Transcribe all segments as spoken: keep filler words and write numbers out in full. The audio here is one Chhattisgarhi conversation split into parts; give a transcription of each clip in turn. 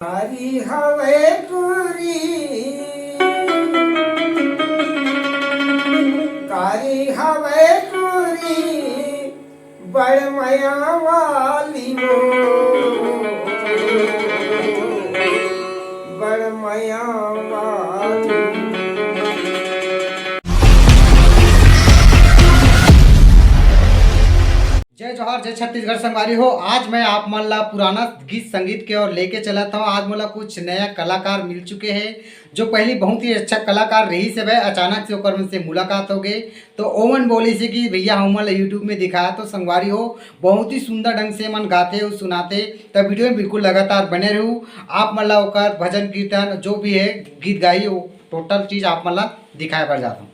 कारी हवय टूरी, कारी हवय टूरी, बड़ मया वाली वो, बड़ मया वाली। जय जोहार, जय छत्तीसगढ़ संगवारी हो। आज मैं आप मन ला पुराना गीत संगीत के ओर लेके चलत हूँ। आज मोला कुछ नया कलाकार मिल चुके हैं, जो पहली बहुत ही अच्छा कलाकार रहिस हे, अचानक से ओकर मन से मुलाकात हो गई। तो ओमन बोलिस हे कि भैया हमन ला YouTube में दिखाया, तो संगवारी हो, बहुत ही सुंदर ढंग से मन गाते अउ सुनाते। त वीडियो में बिल्कुल लगातार बने रहू। आप मन ला ओकर भजन कीर्तन जो भी है, गीत गाई, वो टोटल चीज आप मन ला दिखाए बर जात हूँ।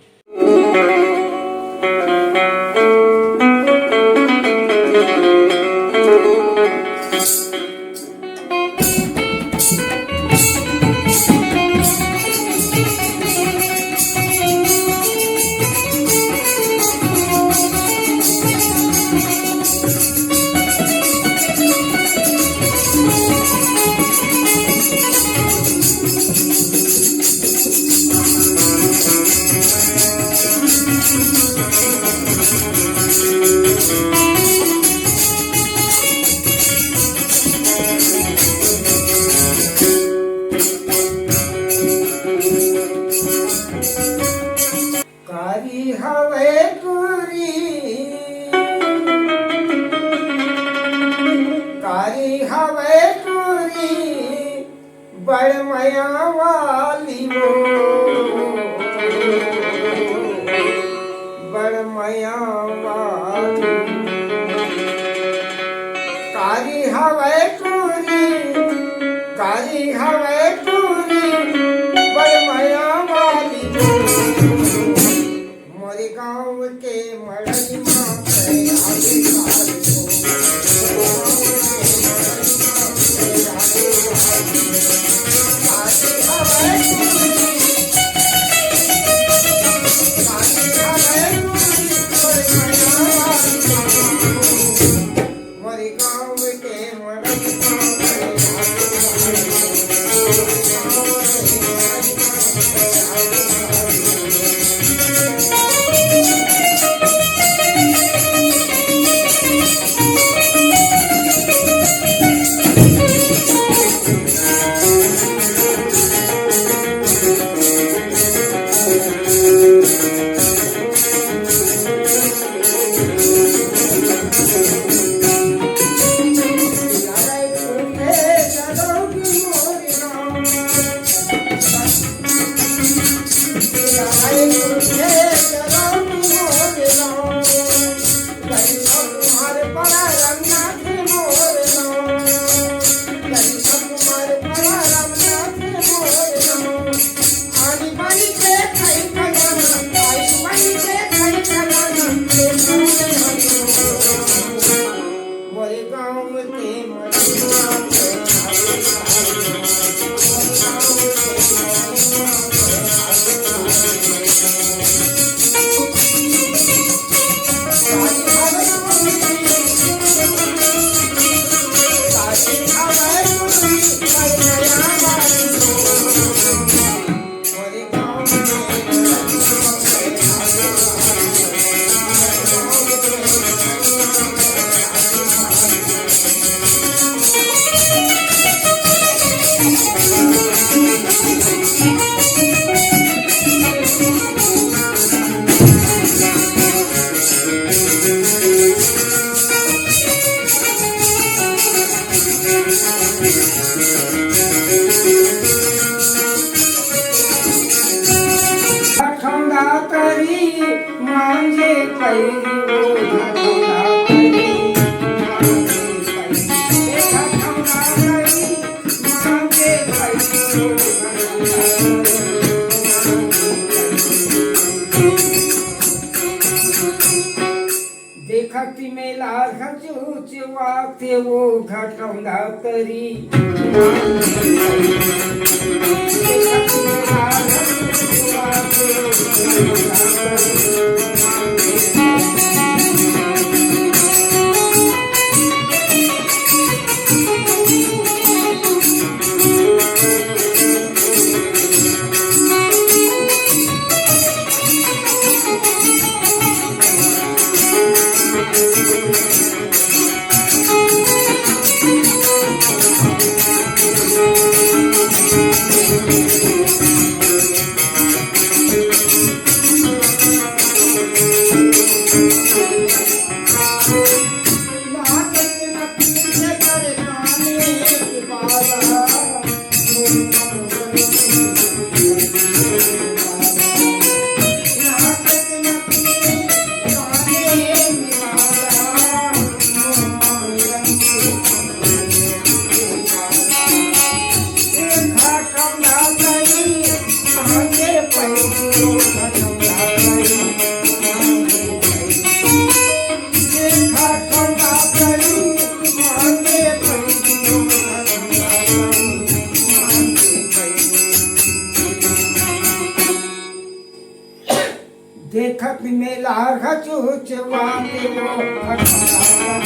कारी हवय टूरी, कारी हवय टूरी, बड़ मया वाली वो, बड़ मया वाली। कारी हवय टूरी, कारी हवय टूरी, बड़ मया वाली वो। मोरे गाँव के मड़ई मा देखत मेला हजूच वाते वो घटौंदा तरी। मेला खचुचवा के वो खटारा